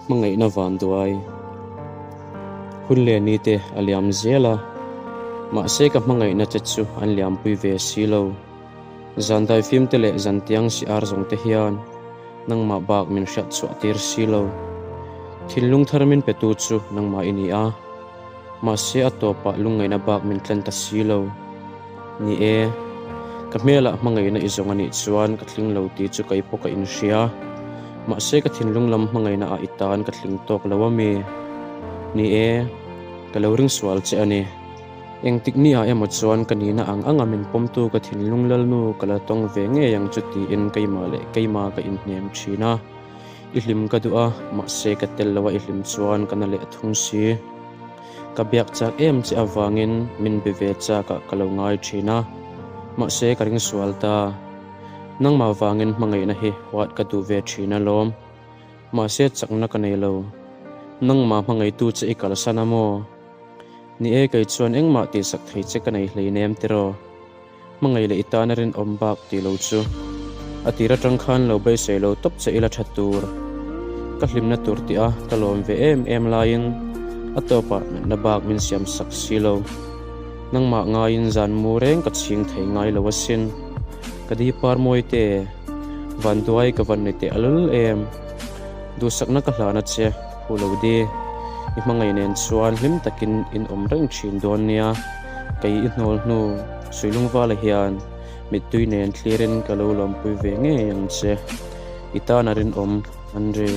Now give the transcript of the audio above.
Hmangaihna vanduai hun leh ni te a liam zel a, mahse ka hmangaihna che chu an liampui ve si lo. Zan daifim te leh zan tiang si ar zawng te hian nangmah bak min hriat chhuah tir si lo. Thinlung thar min petu chu nangmah i ni a, mahse a tawpah lungngaihna bak min tlen ta si lo. Ni e, ka hmelah hmangaihna i zawng a nih chuan ka tling lo tih chu kei pawh ka inhria. Mahse ka thinlung lam hmangaihna ah i tan ka tling tawk lo a mi? Ni e, ka lo ring sual che a ni. Engtik ni ah emaw chuan ka nihna ang anga min pawmtu ka thinlung lalnu ka la tawng ve ngei ang chu tiin keimah leh keimah ka inhnem thin a. I hlim ka duh a, mahse ka tel lo a i hlim chuan ka na leh thung si. Ka biak chak em che avangin min be ve chak ah ka lo ngai thin a, mahse ka ring sual ta. Nangmah vangin hmangaihna hi huat ka duh ve thin alawm. Mahse chakna ka nei lo. Nangmah hmangaihtu che i kalsan a maw? Ni e, kei chuan engmah tihsak thei che ka nei hleinem tiraw? Hmangaih leh i tana rinawm bak tih lo chu a tir atang khan lo beisei lo tawp che ila tha tur. Ka hlimna tur tih a ka lawm ve em em laiin a tawpah natna bak min siam sak si lo. Nangmah ngaiin zan mu reng ka chhing thei ngai lo asin. Ka di par mawi te, vanduai ka van ni teh alul em. Duhsakna ka hlana che, hu lo di. I hmangaih nen chuan hlim takin in awm reng thin dawn nia. Kei i hnawl hnu Suilungvala hian mittui nen thlirin ka lo lawmpui ve ngei ang che. I tan a rinawm, Andre.